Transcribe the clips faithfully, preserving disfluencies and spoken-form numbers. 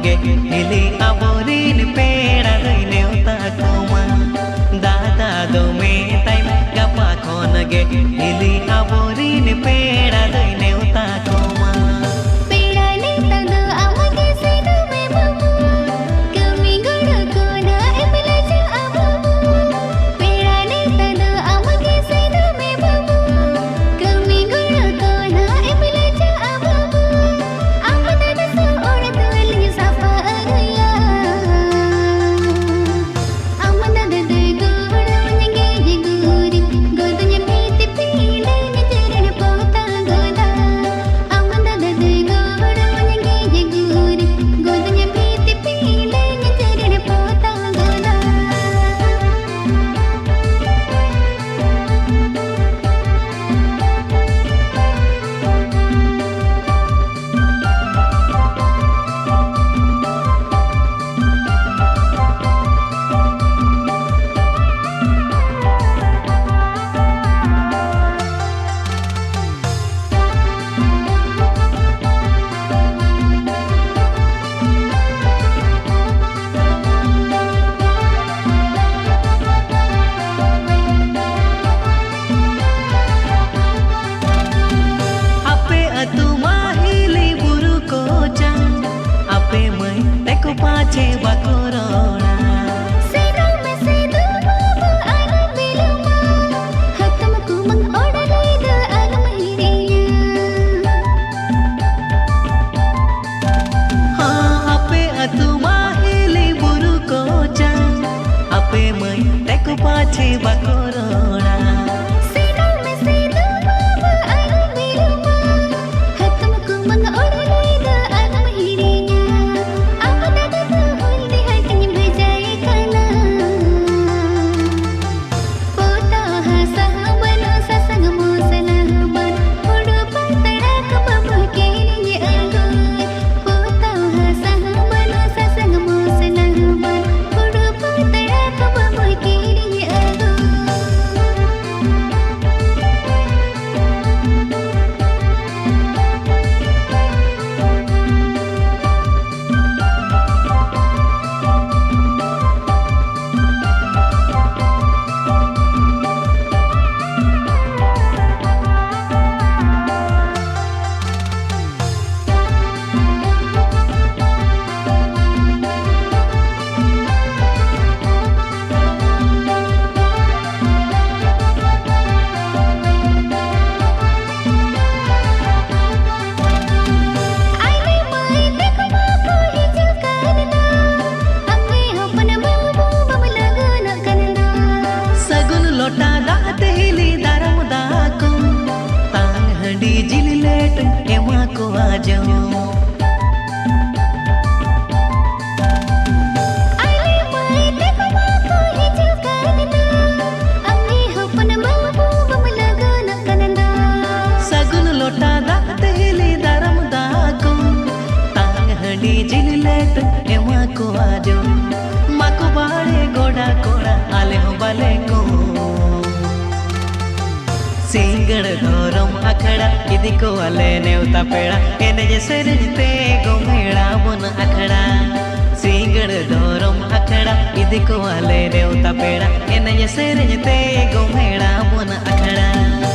ᱜᱮ ᱦᱤᱞᱤ ᱟᱵᱚᱨᱤᱱ ᱯᱮᱲᱟ ᱫᱚᱭ ᱱᱮᱣᱛᱟ ᱠᱚᱢᱟ᱾ ᱫᱟᱫᱟ ᱫᱚ ᱢᱮᱛᱟᱭ ᱢᱮ ᱜᱟᱯᱟ ᱠᱷᱚᱱ ᱜᱮ ᱦᱤᱞᱤ ᱟᱵᱚᱨᱤᱱ ᱯᱮᱲᱟ ᱫᱚᱭ ᱱᱮᱣᱛᱟ ᱠᱚᱢᱟ᱾ ᱯᱮᱲᱟ ᱱᱮᱣᱛᱟ ᱫᱚ ᱟᱢ ᱜᱮ ᱥᱮᱱᱚᱜ ᱢᱮ ᱵᱟᱹᱵᱩ, ᱠᱟᱹᱢᱤ ᱜᱚᱲᱚ ᱠᱚ ᱱᱟᱜ ᱮᱢ ᱞᱟᱡᱟᱜᱼᱟ ᱵᱟᱹᱵᱩ᱾ ᱯᱮᱲᱟ ᱱᱮᱣᱛᱟ ᱫᱚ ᱟᱢ ᱜᱮ ᱥᱮᱱᱚᱜ ᱢᱮ ᱵᱟᱹᱵᱩ, ᱠᱟᱹᱢᱤ ᱜᱚᱲᱚ ᱠᱚ ᱱᱟᱜ ᱮᱢ ᱞᱟᱡᱟᱜᱼᱟ ᱵᱟᱹᱵᱩ᱾ ᱟᱢ ᱫᱟᱫᱟ ᱥᱟᱶ ᱚᱲᱟᱜ ᱫᱩᱣᱟᱹᱨ ᱞᱤᱧ ᱥᱟᱯᱷᱟ ᱟᱹᱜᱩᱭᱟ᱾ ᱟᱢ ᱫᱟᱫᱟ ᱫᱚᱭ ᱜᱚᱲᱚ ᱟᱹᱧ ᱜᱮᱡ ᱜᱩᱨᱤᱡ, ᱜᱚᱫᱟᱹᱧ ᱵᱷᱤᱛ ᱯᱤᱸᱰᱟᱹᱧ ᱡᱮᱨᱮᱲ ᱯᱚᱛᱟᱣ ᱜᱚᱫᱟ᱾ ᱟᱢ ᱫᱟᱫᱟ ᱫᱚᱭ ᱜᱚᱲᱚ ᱟᱹᱧ ᱜᱮᱡ ᱜᱩᱨᱤᱡ, ᱜᱚᱫᱟᱹᱧ ᱵᱷᱤᱛ ᱯᱤᱸᱰᱟᱹᱧ ᱡᱮᱨᱮᱲ ᱯᱚᱛᱟᱣ ᱜᱚᱫᱟ᱾ ᱟᱯᱮ ᱟᱹᱛᱩ ᱢᱟ ᱦᱤᱞᱤ ᱵᱩᱨᱩ ᱠᱚᱪᱟ, ᱟᱯᱮ ᱢᱟᱹᱭ ᱛᱮᱠᱚ ᱯᱟᱪᱷᱮ ᱵᱟᱠᱚ ᱨᱚᱲᱟ᱾ ᱥᱮᱱᱚᱜ ᱢᱮᱥᱮ ᱫᱩ ᱵᱟᱹᱵᱩ ᱟᱞᱚᱢ ᱵᱤᱞᱚᱢᱟ, ᱦᱟᱛᱚᱢ ᱠᱩᱢᱟᱹᱝ ᱚᱲᱟᱜ ᱨᱮᱫᱚ ᱟᱞᱚᱢ ᱦᱤᱲᱤᱧᱟ᱾ ᱦᱚᱸ, ᱟᱯᱮ ᱟᱹᱛᱩ ᱢᱟ ᱦᱤᱞᱤ ᱵᱩᱨᱩ ᱠᱚᱪᱟ, ᱟᱯᱮ ᱢᱟᱹᱭ ᱛᱮᱠᱚ ᱯᱟᱪᱷᱮ ᱵᱟᱠᱚ ᱨᱚᱲᱟ᱾ ᱥᱮᱱᱚᱜ ᱢᱮᱥᱮ ᱫᱩ ᱵᱟᱹᱵᱩ ᱟᱞᱚᱢ ᱵᱤᱞᱚᱢᱟ, ᱦᱟᱛᱚᱢ ᱠᱩᱢᱟᱹᱝ ᱚᱲᱟᱜ ᱨᱮᱫᱚ ᱟᱞᱚᱢ ᱦᱤᱲᱤᱧᱟ᱾ ᱟᱢ ᱫᱟᱫᱟ ᱫᱚ ᱦᱚᱞᱫᱤ ᱦᱟᱴᱤᱧ ᱵᱷᱮᱡᱟᱭᱮ ᱠᱟᱱᱟ᱾ ᱯᱚᱛᱟᱣ ᱦᱟᱥᱟ ᱦᱚᱸ ᱵᱟᱹᱱᱩᱜ, ᱥᱟᱥᱟᱝ ᱢᱚᱥᱞᱟ ᱦᱚᱸ ᱵᱟᱹᱱᱩᱜ, ᱦᱩᱲᱩ ᱯᱟᱛᱲᱟ ᱠᱚ ᱵᱟᱹᱵᱩ ᱠᱤᱨᱤᱧ ᱟᱹᱜᱩᱭ᱾ ᱯᱚᱛᱟᱣ ᱦᱟᱥᱟ ᱦᱚᱸ ᱵᱟᱹᱱᱩᱜ, ᱥᱟᱥᱟᱝ ᱢᱚᱥᱞᱟ ᱦᱚᱸ ᱵᱟᱹᱱᱩᱜ, ᱦᱩᱲᱩ ᱯᱟᱛᱲᱟ ᱠᱚ ᱵᱟᱹᱵᱩ ᱠᱤᱨᱤᱧ ᱟᱹᱜᱩᱭ᱾ ᱟᱡᱚᱢ ᱢᱟᱠᱚ ᱵᱟᱲᱮ ᱜᱚᱰᱟ ᱠᱚᱲᱟ, ᱟᱞᱮ ᱦᱚᱸ ᱵᱟᱞᱮ ᱠᱚᱢ᱾ ᱥᱤᱸᱜᱟᱹᱲ ᱫᱷᱚᱨᱚᱢ ᱟᱠᱷᱲᱟ ᱤᱫᱤ ᱠᱚᱣᱟᱞᱮ ᱱᱮᱣᱛᱟ ᱯᱮᱲᱟ, ᱮᱱᱮᱡ ᱥᱮᱨᱮᱧ ᱛᱮ ᱜᱚᱢᱮᱲᱟ ᱵᱚᱱ ᱟᱠᱷᱲᱟ᱾ ᱥᱤᱸᱜᱟᱹᱲ ᱫᱷᱚᱨᱚᱢ ᱟᱠᱷᱲᱟ ᱤᱫᱤ ᱠᱚᱣᱟᱞᱮ ᱱᱮᱣᱛᱟ ᱯᱮᱲᱟ, ᱮᱱᱮᱡ ᱥᱮᱨᱮᱧ ᱛᱮ ᱜᱚᱢᱮᱲᱟ ᱵᱚᱱ ᱟᱠᱷᱲᱟ᱾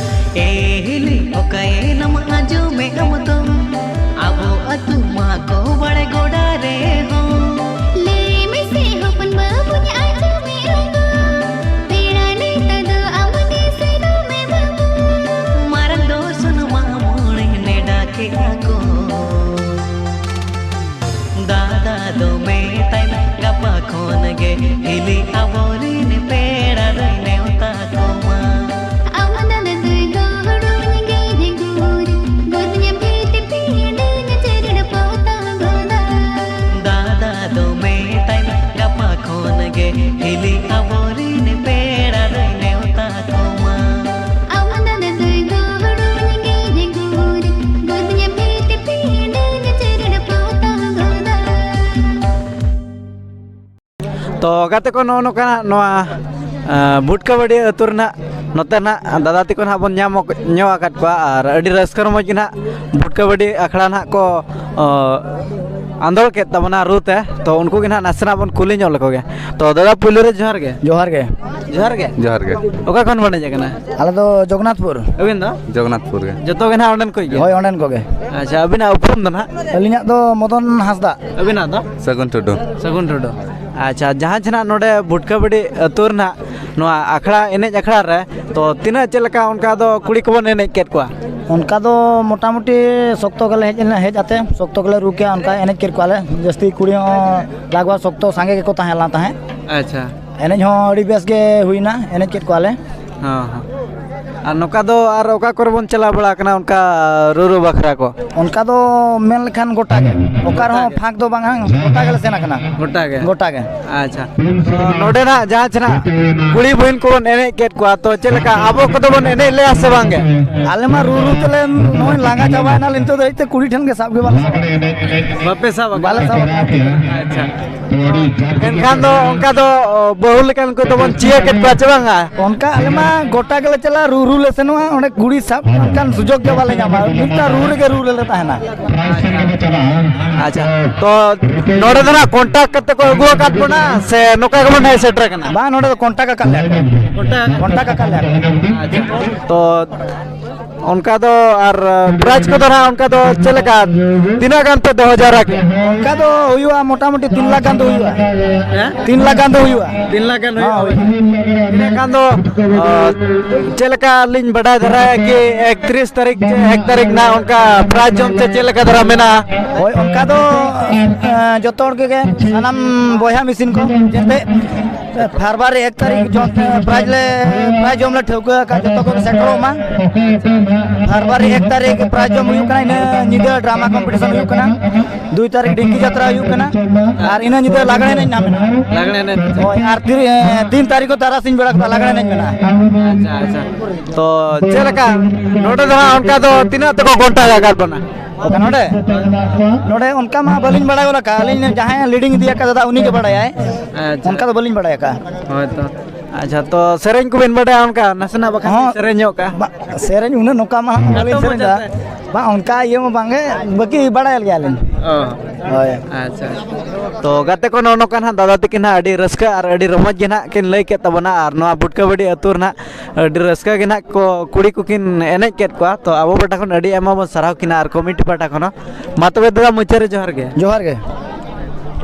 ᱮ ᱦᱤᱞᱤ ᱚᱠᱟᱭᱮᱱᱟᱢ ᱟᱸᱡᱚᱢᱮᱫ ᱟᱢ ᱛᱚ, ᱟᱵᱚ ᱟᱹᱛᱩ ᱢᱟ ᱠᱚ ᱵᱟᱲᱮ ᱜᱚᱰᱟ ᱨᱮᱦᱚᱸ᱾ ᱞᱟᱹᱭ ᱢᱮᱥᱮ ᱦᱚᱯᱚᱱ ᱵᱟᱹᱵᱩᱧ ᱟᱸᱡᱚᱢᱮᱫ ᱟᱫᱚ, ᱯᱮᱲᱟ ᱱᱮᱣᱛᱟ ᱫᱚ ᱟᱢ ᱜᱮ ᱥᱮᱱᱚᱜ ᱢᱮ ᱵᱟᱹᱵᱩ᱾ ᱢᱟᱨᱟᱝ ᱫᱚ ᱥᱩᱱᱩᱢᱟ ᱢᱩᱲᱤ ᱱᱮᱰᱟ ᱠᱮᱜᱼᱟ ᱠᱚ᱾ ᱫᱟᱫᱟ ᱫᱚ ᱢᱮᱛᱟᱭ ᱢᱮ ᱜᱟᱯᱟ ᱠᱷᱚᱱ ᱜᱮ ᱦᱤᱞᱤ ᱟᱵᱚᱨᱤᱱ ᱯᱮᱲᱟ ᱫᱚᱭ ᱱᱮᱣᱛᱟ ᱠᱚᱢᱟ᱾ ᱟᱢ ᱫᱟᱫᱟ ᱫᱚᱭ ᱜᱚᱲᱚᱧ ᱜᱮ ᱡᱮ ᱜᱩᱨ, ᱜᱚᱫ ᱧᱟᱢ ᱠᱮᱫ ᱯᱤᱸᱰᱟᱹᱧ ᱪᱮᱨᱮᱲ ᱯᱚᱛᱟᱣ ᱜᱚᱫᱟ᱾ ᱫᱟᱫᱟ ᱫᱚ ᱢᱮᱛᱟᱭ ᱢᱮ ᱜᱟᱯᱟ ᱠᱷᱚᱱ ᱜᱮ ᱦᱤᱞᱤ ᱟᱵᱚᱨᱤᱱ ᱯᱮᱲᱟ ᱫᱚᱭ ᱱᱮᱣᱛᱟ ᱠᱚᱢᱟ᱾ ᱟᱢ ᱫᱟᱫᱟ ᱫᱚᱭ ᱜᱚᱲᱚᱧ ᱜᱮ ᱡᱮ ᱜᱩᱨ, ᱜᱚᱫ ᱧᱟᱢ ᱠᱮᱫ ᱯᱤᱸᱰᱟᱹᱧ ᱪᱮᱨᱮᱲ ᱯᱚᱛᱟᱣ ᱜᱚᱫᱟ᱾ ᱛᱚ ᱜᱟᱛᱮ ᱠᱚ, ᱱᱚᱜᱼᱚ ᱱᱚᱝᱠᱟ ᱱᱚᱣᱟ, ᱟᱸ, ᱵᱷᱩᱴᱠᱟᱹᱵᱟᱹᱰᱤ ᱟᱹᱛᱩ ᱨᱮᱱᱟᱜ ᱱᱚᱛᱮ ᱱᱟᱜ ᱫᱟᱫᱟ ᱛᱟᱠᱚ ᱱᱟᱦᱟᱜ ᱵᱚᱱ ᱧᱟᱢ ᱧᱚᱜ ᱟᱠᱟᱫ ᱠᱚᱣᱟ, ᱟᱨ ᱟᱹᱰᱤ ᱨᱟᱹᱥᱠᱟᱹ ᱨᱚᱢᱚᱡᱽ ᱜᱮ ᱱᱟᱦᱟᱜ ᱵᱷᱩᱴᱠᱟᱹᱵᱟᱹᱰᱤ ᱟᱠᱷᱲᱟ ᱱᱟᱦᱟᱜ ᱠᱚ, ᱚ, ᱟᱸᱫᱳᱲ ᱠᱮᱫ ᱛᱟᱵᱚᱱᱟ ᱨᱩ ᱛᱮ᱾ ᱛᱚ ᱩᱱᱠᱩ ᱜᱮ ᱱᱟᱦᱟᱜ ᱱᱟᱥᱮᱱᱟᱜ ᱵᱚᱱ ᱠᱩᱞᱤ ᱧᱚᱜ ᱞᱮᱠᱚ ᱜᱮ᱾ ᱛᱚ ᱫᱟᱫᱟ, ᱯᱩᱭᱞᱩ ᱨᱮ ᱡᱚᱦᱟᱨ ᱜᱮ᱾ ᱡᱚᱦᱟᱨ ᱜᱮ᱾ ᱡᱚᱦᱟᱨ ᱜᱮ᱾ ᱡᱚᱦᱟᱨ ᱜᱮ᱾ ᱚᱠᱟ ᱠᱷᱚᱱ ᱵᱚᱱ ᱦᱮᱡ ᱟᱠᱟᱱᱟ? ᱟᱞᱮ ᱫᱚ ᱡᱚᱜᱚᱱᱱᱟᱛᱷᱯᱩᱨ᱾ ᱟᱹᱵᱤᱱ ᱫᱚ? ᱡᱚᱜᱚᱱᱱᱟᱛᱷᱯᱩᱨ ᱜᱮ᱾ ᱡᱚᱛᱚ ᱜᱮ ᱱᱟᱦᱟᱜ ᱚᱸᱰᱮᱱ ᱠᱚ ᱜᱮ? ᱦᱳᱭ, ᱚᱸᱰᱮᱱ ᱠᱚ ᱜᱮ᱾ ᱟᱪᱪᱷᱟ, ᱟᱹᱵᱤᱱᱟᱜ ᱩᱯᱨᱩᱢ ᱫᱚ ᱱᱟᱦᱟᱜ? ᱟᱹᱞᱤᱧᱟᱜ ᱫᱚ ᱢᱚᱫᱚᱱ ᱦᱟᱸᱥᱫᱟ᱾ ᱟᱹᱵᱤᱱᱟᱜ ᱫᱚ? ᱥᱟᱹᱜᱩᱱ ᱴᱩᱰᱩ᱾ ᱥᱟᱹᱜᱩᱱ ᱴᱩᱰᱩ᱾ ᱟᱪᱪᱷᱟ, ᱡᱟᱦᱟᱸ ᱡᱷᱮᱱᱟᱜ ᱱᱚᱰᱮ ᱵᱷᱩᱴᱠᱟᱹᱵᱟᱹᱰᱤ ᱟᱹᱛᱩ ᱨᱮᱱᱟᱜ ᱱᱚᱣᱟ ᱟᱠᱷᱲᱟ, ᱮᱱᱮᱡ ᱟᱠᱷᱲᱟ ᱨᱮ, ᱛᱚ ᱛᱤᱱᱟᱹᱜ ᱪᱮᱫ ᱞᱮᱠᱟ ᱚᱱᱠᱟ ᱫᱚ ᱠᱩᱲᱤ ᱠᱚᱵᱚᱱ ᱮᱱᱮᱡ ᱠᱮᱫ ᱠᱚᱣᱟ? ᱚᱱᱠᱟ ᱫᱚ ᱢᱚᱴᱟᱢᱩᱴᱤ ᱥᱚᱠᱛᱚ ᱜᱮᱞᱮ ᱦᱮᱡ ᱞᱮᱱᱟ, ᱦᱮᱡ ᱟᱛᱮ ᱥᱚᱠᱛᱚ ᱜᱮᱞᱮ ᱨᱩ ᱠᱮᱜᱼᱟ, ᱚᱱᱠᱟ ᱮᱱᱮᱡ ᱠᱮᱫ ᱠᱚᱣᱟᱞᱮ᱾ ᱡᱟᱹᱥᱛᱤ ᱠᱩᱲᱤ ᱦᱚᱸ ᱞᱟᱜᱽ ᱵᱷᱟᱜᱽ ᱥᱚᱠᱛᱚ ᱥᱟᱸᱜᱮ ᱜᱮᱠᱚ ᱛᱟᱦᱮᱸ ᱞᱮᱱ ᱛᱟᱦᱮᱸᱫ᱾ ᱟᱪᱪᱷᱟ᱾ ᱮᱱᱮᱡ ᱦᱚᱸ ᱟᱹᱰᱤ ᱵᱮᱥ ᱜᱮ ᱦᱩᱭᱱᱟ, ᱮᱱᱮᱡ ᱠᱮᱫ ᱠᱚᱣᱟᱞᱮ᱾ ᱦᱚᱸ, ᱦᱚᱸ᱾ ᱟᱨ ᱱᱚᱝᱠᱟ ᱫᱚ ᱟᱨ ᱚᱠᱟ ᱠᱚᱨᱮ ᱵᱚᱱ ᱪᱟᱞᱟᱣ ᱵᱟᱲᱟ ᱟᱠᱟᱱᱟ ᱚᱱᱠᱟ ᱨᱩ ᱨᱩ ᱵᱟᱠᱷᱨᱟ ᱠᱚ? ᱚᱱᱠᱟ ᱫᱚ ᱢᱮᱱ ᱞᱮᱠᱷᱟᱱ ᱜᱚᱴᱟ ᱜᱮ, ᱚᱠᱟ ᱨᱮᱦᱚᱸ ᱜᱚᱴᱟ ᱜᱮ᱾ ᱯᱷᱟᱸᱠ ᱫᱚ ᱵᱟᱝᱟ, ᱜᱚᱴᱟ ᱜᱮᱞᱮ ᱥᱮᱱ ᱟᱠᱟᱱᱟ᱾ ᱜᱚᱴᱟ ᱜᱮ? ᱜᱚᱴᱟ ᱜᱮ᱾ ᱟᱪᱪᱷᱟ, ᱛᱚ ᱱᱚᱰᱮᱱᱟᱜ ᱡᱟᱦᱟᱸ ᱪᱮ ᱱᱟᱜ ᱠᱩᱲᱤ ᱵᱚᱦᱤᱱ ᱠᱚᱵᱚᱱ ᱮᱱᱮᱡ ᱠᱮᱫ ᱠᱚᱣᱟ, ᱛᱚ ᱪᱮᱫ ᱞᱮᱠᱟ ᱟᱵᱚ ᱠᱚᱫᱚ ᱵᱚᱱ ᱮᱱᱮᱡ ᱞᱮᱜᱼᱟ ᱥᱮ ᱵᱟᱝ ᱜᱮ? ᱟᱞᱮ ᱢᱟ ᱨᱩ ᱨᱩ ᱛᱮᱞᱮ ᱱᱚᱜᱼᱚᱭ ᱞᱟᱸᱜᱟ ᱪᱟᱵᱟᱭᱮᱱᱟ, ᱱᱤᱛᱚᱜ ᱫᱷᱟᱹᱵᱤᱡ ᱛᱮ ᱠᱩᱲᱤ ᱴᱷᱮᱱ ᱜᱮ ᱥᱟᱵ ᱜᱮ ᱵᱟᱞᱮ ᱥᱟᱵ ᱟᱠᱟᱫᱟ᱾ ᱵᱟᱯᱮ ᱥᱟᱵ ᱟᱠᱟᱫᱟ? ᱵᱟᱞᱮ ᱥᱟᱵ ᱟᱠᱟᱫᱟ᱾ ᱟᱪᱪᱷᱟ, ᱮᱱᱠᱷᱟᱱ ᱫᱚ ᱚᱱᱠᱟ ᱫᱚ ᱵᱟᱹᱦᱩ ᱞᱮᱠᱟᱱ ᱠᱚᱫᱚ ᱵᱚᱱ ᱪᱤᱭᱟᱹ ᱠᱮᱫ ᱠᱚᱣᱟ ᱪᱮ ᱵᱟᱝᱟ? ᱚᱱᱠᱟ ᱟᱞᱮ ᱢᱟ ᱜᱚᱴᱟ ᱜᱮᱞᱮ ᱪᱟᱞᱟᱜᱼᱟ, ᱨᱩ ᱨᱩ ᱞᱮ ᱥᱮᱱᱚᱜᱼᱟ, ᱚᱸᱰᱮ ᱠᱩᱲᱤ ᱥᱟᱵ ᱚᱱᱠᱟᱱ ᱥᱩᱡᱳᱜᱽ ᱜᱮ ᱵᱟᱞᱮ ᱧᱟᱢᱟ, ᱢᱤᱫᱴᱟᱝ ᱨᱩ ᱨᱮᱜᱮ ᱨᱩ ᱨᱮᱞᱮ ᱛᱟᱦᱮᱱᱟ᱾ ᱟᱪᱪᱷᱟ, ᱛᱚ ᱱᱚᱰᱮ ᱫᱚ ᱱᱟᱜ ᱠᱚᱱᱴᱟᱠᱴ ᱠᱟᱛᱮ ᱠᱚ ᱟᱹᱜᱩ ᱟᱠᱟᱫ ᱵᱚᱱᱟ ᱥᱮ ᱱᱚᱝᱠᱟ ᱜᱮᱵᱚᱱ ᱦᱮᱡ ᱥᱮᱴᱮᱨ ᱟᱠᱟᱱᱟ? ᱵᱟᱝ, ᱱᱚᱰᱮ ᱫᱚ ᱠᱚᱱᱴᱟᱠᱴ ᱟᱠᱟᱫ ᱞᱮᱭᱟ ᱠᱚ᱾ ᱠᱚᱱᱴᱟᱠᱴ? ᱠᱚᱱᱴᱟᱠᱴ ᱟᱠᱟᱫ ᱞᱮᱭᱟ ᱠᱚ᱾ ᱟᱪᱪᱷᱟ, ᱛᱚ ᱚᱱᱠᱟ ᱫᱚ ᱟᱨ ᱯᱨᱟᱭᱤᱡᱽ ᱠᱚᱫᱚ ᱱᱟᱜ ᱚᱱᱠᱟ ᱫᱚ ᱪᱮᱫ ᱞᱮᱠᱟ, ᱛᱤᱱᱟᱹᱜ ᱜᱟᱱ ᱯᱮ ᱫᱚᱦᱚ ᱡᱟᱣᱨᱟ ᱠᱮᱜᱼᱟ? ᱚᱱᱠᱟ ᱫᱚ ᱦᱩᱭᱩᱜᱼᱟ, ᱢᱚᱴᱟᱢᱩᱴᱤ ᱛᱤᱱ ᱞᱟᱠᱷ ᱜᱟᱱ ᱫᱚ ᱦᱩᱭᱩᱜᱼᱟ᱾ ᱦᱮᱸ? ᱛᱤᱱ ᱞᱟᱠᱷ ᱜᱟᱱ ᱫᱚ ᱦᱩᱭᱩᱜᱼᱟ᱾ ᱛᱤᱱ ᱞᱟᱠᱷ ᱜᱟᱱ ᱦᱩᱭᱩᱜᱼᱟ? ᱦᱳᱭ᱾ ᱤᱱᱟᱹ ᱠᱷᱟᱱ ᱫᱚ, ᱚ, ᱪᱮᱫ ᱞᱮᱠᱟ ᱞᱤᱧ ᱵᱟᱰᱟᱭ ᱫᱷᱟᱨᱟᱭᱟ ᱠᱤ ᱮᱠᱛᱨᱤᱥ ᱛᱟᱹᱨᱤᱠᱷ ᱪᱮ ᱮᱠ ᱛᱟᱹᱨᱤᱠᱷ ᱱᱟᱜ ᱚᱱᱠᱟ ᱯᱨᱟᱭᱤᱡᱽ ᱡᱚᱢ ᱪᱮ ᱪᱮᱫ ᱞᱮᱠᱟ ᱫᱷᱟᱨᱟ ᱢᱮᱱᱟᱜᱼᱟ? ᱦᱳᱭ, ᱚᱱᱠᱟ ᱫᱚ, ᱮ, ᱡᱚᱛᱚ ᱦᱚᱲ ᱠᱚᱜᱮ, ᱥᱟᱱᱟᱢ ᱵᱚᱭᱦᱟ ᱢᱤᱥᱤᱱ ᱠᱚ ᱡᱟᱛᱮ ᱯᱷᱮᱵᱽᱨᱩᱣᱟᱨᱤ ᱮᱠ ᱛᱟᱹᱨᱤᱠᱷ ᱡᱚᱢ, ᱯᱨᱟᱭᱤᱡᱽ ᱞᱮ, ᱯᱨᱟᱭᱤᱡᱽ ᱡᱚᱢ ᱞᱮ ᱴᱷᱟᱹᱣᱠᱟᱹ ᱟᱠᱟᱫ, ᱡᱚᱛᱚ ᱠᱚ ᱥᱮᱴᱮᱨᱚᱜ ᱢᱟ᱾ ᱯᱷᱮᱵᱽᱨᱩᱣᱟᱨᱤ ᱮᱠ ᱛᱟᱹᱨᱤᱠᱷ ᱯᱨᱟᱭᱤᱡᱽ ᱡᱚᱢ ᱦᱩᱭᱩᱜ ᱠᱟᱱᱟ, ᱤᱱᱟᱹ ᱧᱤᱫᱟᱹ ᱰᱨᱟᱢᱟ ᱠᱚᱢᱯᱤᱴᱤᱥᱚᱱ ᱦᱩᱭᱩᱜ ᱠᱟᱱᱟ, ᱫᱩᱭ ᱛᱟᱹᱨᱤᱠᱷ ᱰᱷᱤᱝᱠᱤ ᱡᱟᱛᱨᱟ ᱦᱩᱭᱩᱜ ᱠᱟᱱᱟ, ᱟᱨ ᱤᱱᱟᱹ ᱧᱤᱫᱟᱹ ᱞᱟᱜᱽᱬᱮ ᱮᱱᱮᱡ ᱱᱟᱜ ᱢᱮᱱᱟᱜᱼᱟ᱾ ᱞᱟᱜᱽᱬᱮ ᱮᱱᱮᱡ᱾ ᱦᱳᱭ, ᱟᱨ ᱛᱤᱨ-, ᱮ, ᱛᱤᱱ ᱛᱟᱹᱨᱤᱠᱷ ᱫᱚ ᱛᱟᱨᱟᱥᱤᱧ ᱵᱮᱲᱟ ᱠᱚ ᱞᱟᱜᱽᱬᱮ ᱮᱱᱮᱡ ᱢᱮᱱᱟᱜᱼᱟ᱾ ᱟᱪᱪᱷᱟ, ᱟᱪᱪᱷᱟ᱾ ᱛᱚ ᱪᱮᱫ ᱞᱮᱠᱟ ᱱᱚᱰᱮ ᱫᱚ ᱦᱟᱸᱜ ᱚᱱᱠᱟ ᱫᱚ ᱛᱤᱱᱟᱹᱜ ᱛᱮᱠᱚ ᱠᱚᱱᱴᱟᱠᱴ ᱟᱠᱟᱫ ᱵᱚᱱᱟ? ᱚᱠᱟ ᱱᱚᱰᱮ? ᱱᱚᱰᱮ ᱚᱱᱠᱟ ᱢᱟ ᱵᱟᱹᱞᱤᱧ ᱵᱟᱲᱟᱭ ᱜᱚᱫ ᱟᱠᱟᱫᱼᱟ᱾ ᱟᱹᱞᱤᱧ ᱡᱟᱦᱟᱸᱭ ᱞᱤᱰᱤᱝ ᱤᱫᱤ ᱟᱠᱟᱫ ᱫᱟᱫᱟ, ᱩᱱᱤ ᱜᱮ ᱵᱟᱲᱟᱭᱟᱭ᱾ ᱟᱪᱪᱷᱟ᱾ ᱚᱱᱠᱟ ᱫᱚ ᱵᱟᱹᱞᱤᱧ ᱵᱟᱲᱟᱭ ᱟᱠᱟᱫᱼᱟ᱾ ᱦᱳᱭ ᱛᱚ᱾ ᱟᱪᱪᱷᱟ, ᱛᱚ ᱥᱮᱨᱮᱧ ᱠᱚᱵᱤᱱ ᱵᱟᱰᱟᱭᱟ ᱚᱱᱠᱟ ᱱᱟᱥᱮᱱᱟᱜ, ᱵᱟᱠᱷᱟᱱ ᱦᱚᱸ᱾ ᱥᱮᱨᱮᱧ ᱧᱚᱜ ᱠᱟᱜᱼᱟ? ᱵᱟ, ᱥᱮᱨᱮᱧ ᱩᱱᱟᱹᱜ ᱱᱚᱝᱠᱟ ᱢᱟ ᱦᱟᱸᱜ ᱵᱟᱹᱞᱤᱧ ᱠᱷᱟᱴᱚ ᱥᱮᱨᱮᱧ ᱫᱟ᱾ ᱢᱟᱪᱷᱟᱛᱮ᱾ ᱵᱟᱝ, ᱚᱱᱠᱟ ᱤᱭᱟᱹ ᱢᱟ ᱵᱟᱝ ᱜᱮ, ᱵᱟᱹᱠᱤ ᱵᱟᱲᱟᱭ ᱜᱮᱭᱟᱞᱤᱧ᱾ ᱚ᱾ ᱦᱳᱭ᱾ ᱟᱪᱪᱷᱟ, ᱟᱪᱪᱷᱟ᱾ ᱛᱚ ᱜᱟᱛᱮ ᱠᱚ, ᱱᱚᱜᱼᱚ ᱱᱚᱝᱠᱟ ᱱᱟᱦᱟᱜ ᱫᱟᱫᱟ ᱛᱟᱹᱠᱤᱱ ᱱᱟᱦᱟᱜ ᱟᱹᱰᱤ ᱨᱟᱹᱥᱠᱟᱹ ᱟᱨ ᱟᱹᱰᱤ ᱨᱚᱢᱚᱡᱽ ᱜᱮ ᱱᱟᱦᱟᱜ ᱠᱤᱱ ᱞᱟᱹᱭ ᱠᱮᱫ ᱛᱟᱵᱚᱱᱟ, ᱟᱨ ᱱᱚᱣᱟ ᱵᱩᱴᱠᱟᱹᱵᱟᱹᱰᱤ ᱟᱹᱛᱩ ᱨᱮᱱᱟᱜ ᱟᱹᱰᱤ ᱨᱟᱹᱥᱠᱟᱹ ᱜᱮ ᱱᱟᱦᱟᱜ ᱠᱚ, ᱠᱩᱲᱤ ᱠᱚᱠᱤᱱ ᱮᱱᱮᱡ ᱠᱮᱫ ᱠᱚᱣᱟ᱾ ᱛᱚ ᱟᱵᱚ ᱯᱟᱦᱴᱟ ᱠᱷᱚᱱ ᱟᱹᱰᱤ ᱟᱭᱢᱟ ᱵᱚᱱ ᱥᱟᱨᱦᱟᱣ ᱠᱤᱱᱟ ᱟᱨ ᱠᱚᱢᱤᱴᱤ ᱯᱟᱦᱴᱟ ᱠᱷᱚᱱ ᱦᱚᱸ᱾ ᱢᱟ ᱛᱚᱵᱮ ᱫᱟᱫᱟ, ᱢᱩᱪᱟᱹᱫ ᱨᱮ ᱡᱚᱦᱟᱨ ᱜᱮ᱾ ᱡᱚᱦᱟᱨ ᱜᱮ᱾